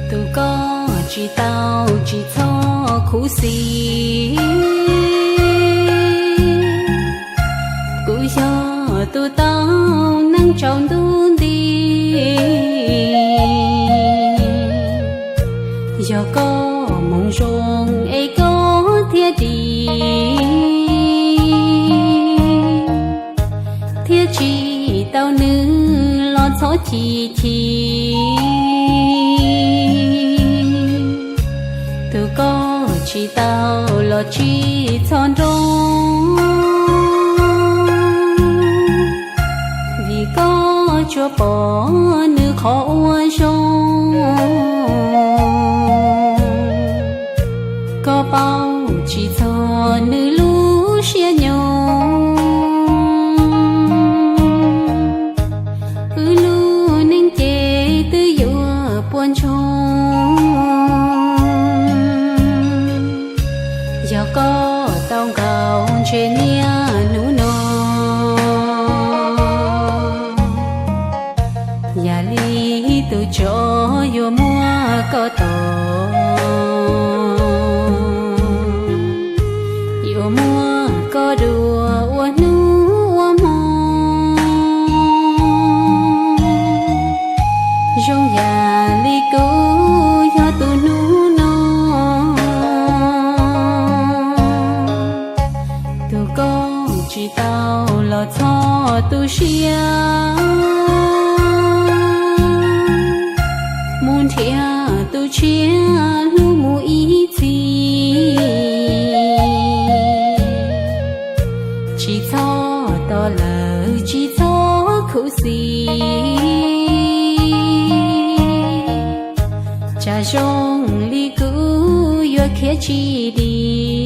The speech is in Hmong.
Tus koj tsis tau tsis txhob khuv xim, kuv yog tus tau neeg tsaus ntuj nti. Yog koj hmoov zoo es koj thiaj dim, thiaj tsis tau nws los txhob chim chim. Tus koj tsis tau los tsis txhob nroo, vim koj tsuas pom nws qhov ua zoo. Koj paub tsis txog nws lub siab nyoog, wb lub neej ces twb yuav puas ntsoog. Yog koj tau nkaus ntse niaj hnub no, yam li tus tsov yuav muab koj tom, yuav muab koj dua ua hnub ua hmo. Zoo yam li kuv yog tus hnub no, tus koj tsis tau los txhob tu siab, mus nrhiav tus tshiab hlub mus ib txhis. Tsis txhob tos lawm tsis txhob khuv xim, tsam zoo li kuv yuav khiav tsis dim.